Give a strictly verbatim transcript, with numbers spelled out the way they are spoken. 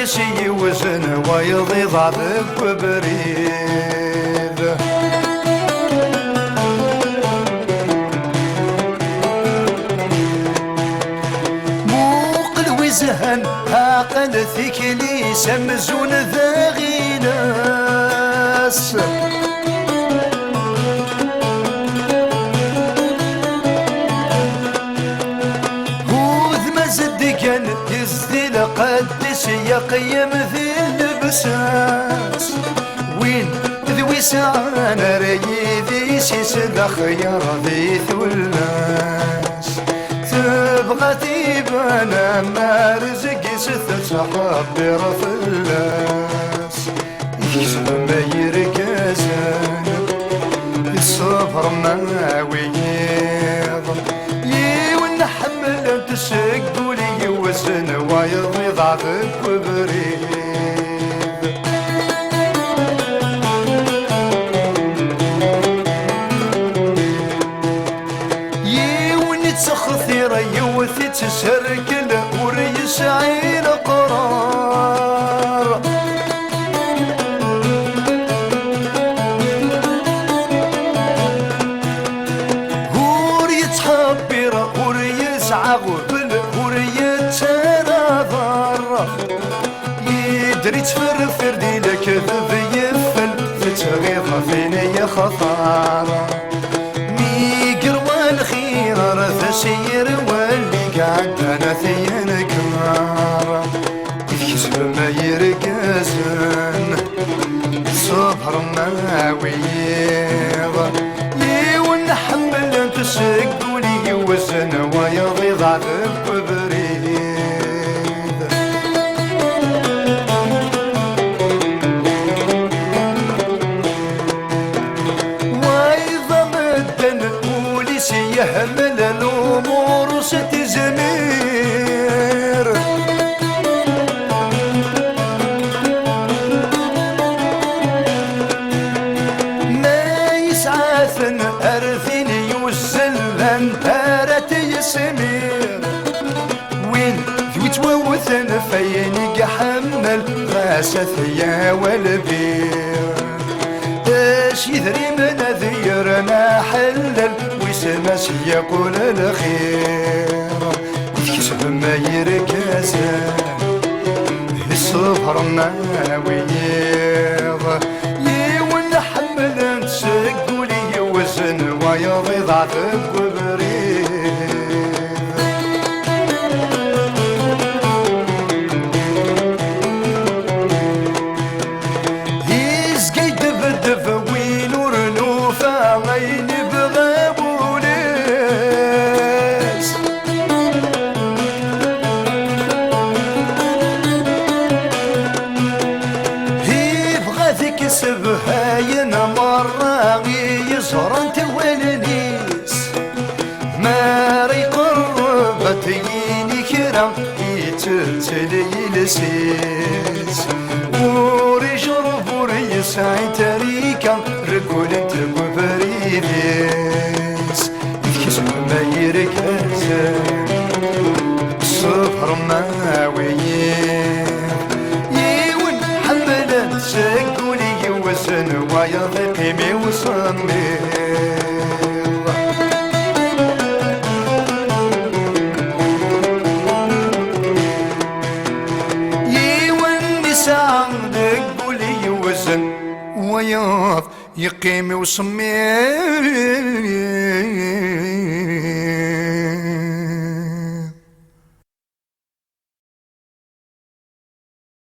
Si yiwzen wayeḍ iḍaɛ deg ubrid. Muqel wi zhan, aqal tikli-s amzun d aɣilas. Udem azedgan yezdi lqedd-is, yeqqim di llebsa-s. Win d wi sɛan ara yidis-is, d axyar di tullas. Tebɣa tiban am rrezg-is, tettḥebbir fell-as. Tkesbem ay irgazen, iṣebr ma wiyiḍ. Yiwen ḥemmlen-t seg wul, yiwzen wayeḍ iḍaɛ deg ubrid. Yiwen ittextir, yiwet ittserkel, ur yesɛi leqrar. Ur yettḥebbir, ur yesɛi aɣbel, ur yettarra aḍar. Yedder ittferfir di lekdeb yeffel, tettɣiḍ ɣef ayen yextar. Mi yerwa lxir d asirwel i iɛeddan ad t-yenker. Tkesbem ay irgazen, ṣṣber ma wiyiḍ. Yiwen ḥemmlen-t seg wul, yiwzen wayeḍ iḍaɛ deg ubrid. Wayeḍ amedden ul-is yehmel, lumuṛ-is tezmir. Ma yesɛa-ten ar din yuzzel, anda ara t-yesmir? Win d wi ttwawten f ayen i iḥemmel, ɣas ad t-yawi lbir. Ass idrimen ad yerna ḥellel, wissen ma s-yeqqel lxir. Tkesbem ay irgazen, iṣebr ma wiyiḍ. Yiwen ḥemmlen-t seg wul, yiwzen wayeḍ iḍaɛ deg ubrid. Yezga yedebdeb win ur nufa ayen ibɣa wul-is. Ibɣa ad ikeseb ayen merra i yeẓrant wallen-is. Mi ara iqerreb ad t-yini kra, yettettel iles-is. Ur ijerreb, ur yesɛi tarika, reggulent deg ubrid-is. Tkesbem ay irgazen, ṣṣber ma wiyiḍ. Yiwen ḥemmlen seg wul, yiwzen wayeḍ iqqim i usemmiḍ. Yiwen isɛa deg wul, yiwzen wayeḍ yeqqim i usemmiḍ.